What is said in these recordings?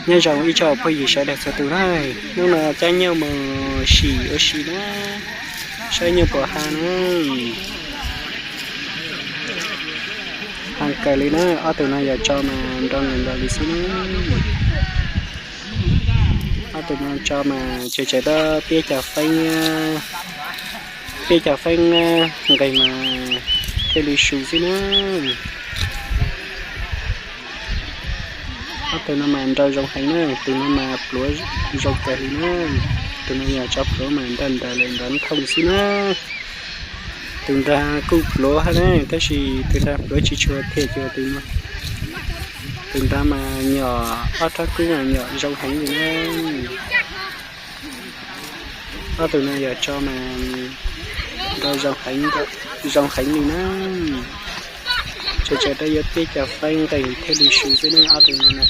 Nyob zoo ib tsoom phooj ywg sawv daws txhua tus na, hnub no cab nyuj mus sim ua si na, saib nyuj puas ha na. Ha kawg li na, ob tug no yog tso mas nrau nkaus nkaus li xwb na. Ob tug no tso mas tseem tsawv dab peb caug feeb, peb caug feeb nqis mas thiaj li su xwb na. Ob tug no mas nrau zoo heev na, tus no mas pluav zoo kawg li na. Tus no yog tso pluav mas nrag nrag li nrov thooj xwb na. Tus nrag kuj pluav hab na, tab sis tus nrag pluav tsis tshua thiaj cuag tus no. Tus nrag mas nyom ob rab kub mas nyom zoo heev li na. Ob tug no yog tso mas nrau zoo heev li na. Tseem tsawv dab yuav peb caug feeb nqis thiaj li su xwb na ob tug no na.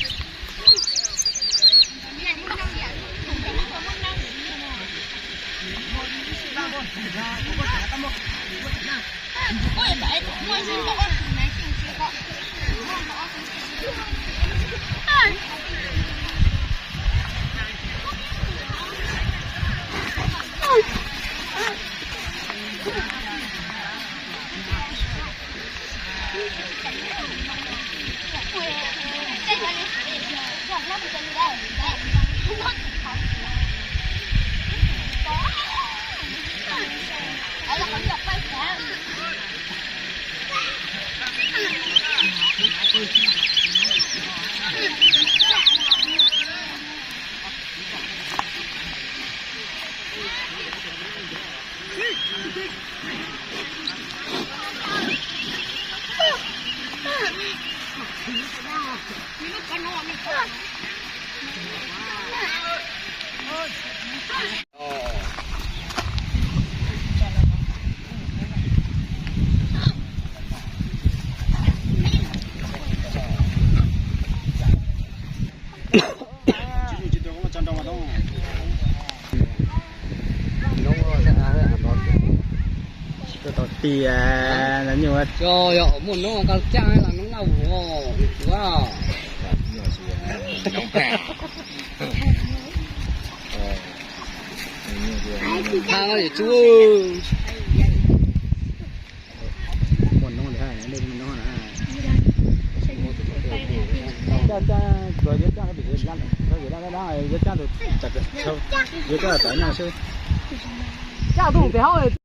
Tsis tau tias nyuj. Yog muaj noob koj caaj los noob laj vus. Tsis tau tias.